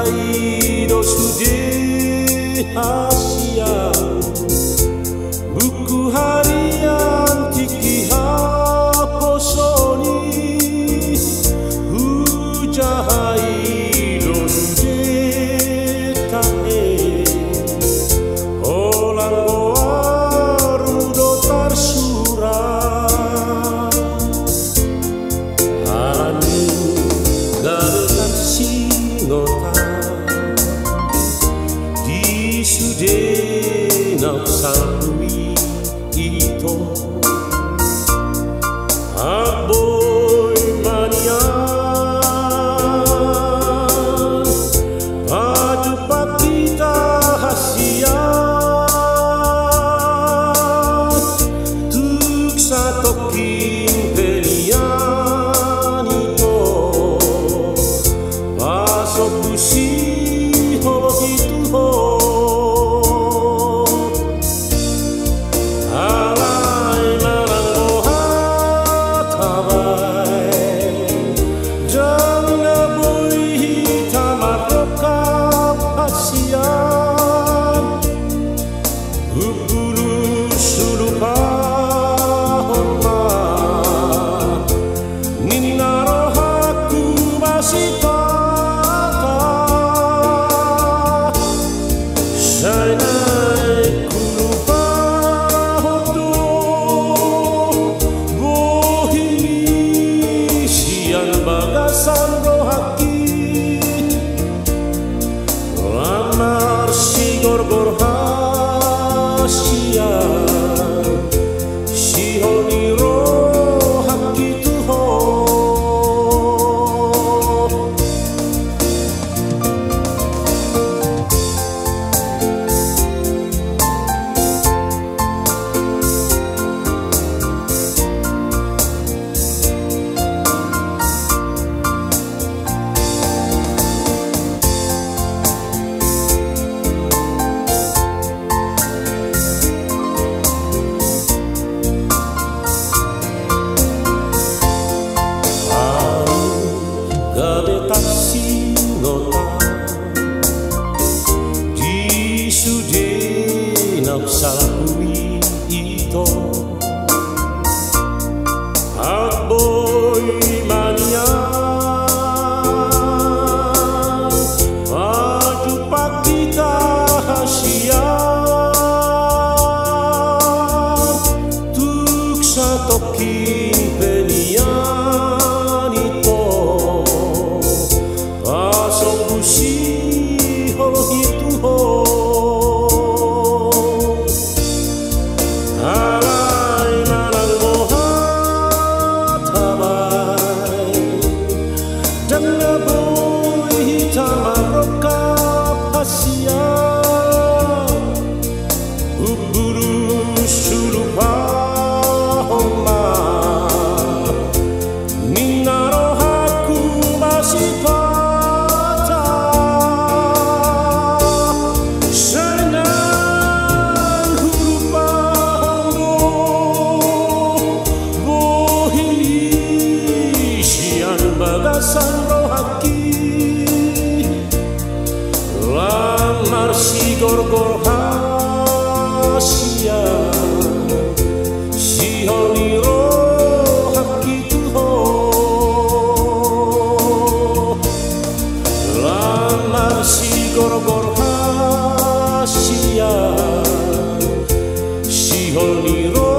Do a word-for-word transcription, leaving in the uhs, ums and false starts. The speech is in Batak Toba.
I do sude hasian, buku harian tingki haposo i, hujaha i do sude tahe, holan goarmu do tarsurat. Alani gabe tarsingot au di sude na husangkui ito, ahu boi ma nian pajumpang hita hasian. Tung satongkin pe nian ito, pasombu sihol hitu ho. Alai manang boha tabaen, ndang na boi hita mardongkap hasian. Humbulus hulupahon ma ninna rohangku masipata. Sai naeng hulupahon do bohim i sian bagasan rohangki. Lam marsigorgor hasian, sihol ni rohangki tu ho. Ahu gabe tarsingot au di sude na husangkui ito, ahu boi ma nian pajumpang hita hasian. Tung satongkin pe nian ito, pasombu sihol hitu ho. Alai manang boha tabaen, ndang na boi hita mardongkap hasian. Humbulus hulupahon ma ninna rohangku masipata. Sai naeng hulupahon do bohim i sian bagasan rohangki. Lam marsigorgor hasian, sihol ni rohangki tu ho. Lam marsigorgor hasian, sihol ni rohangki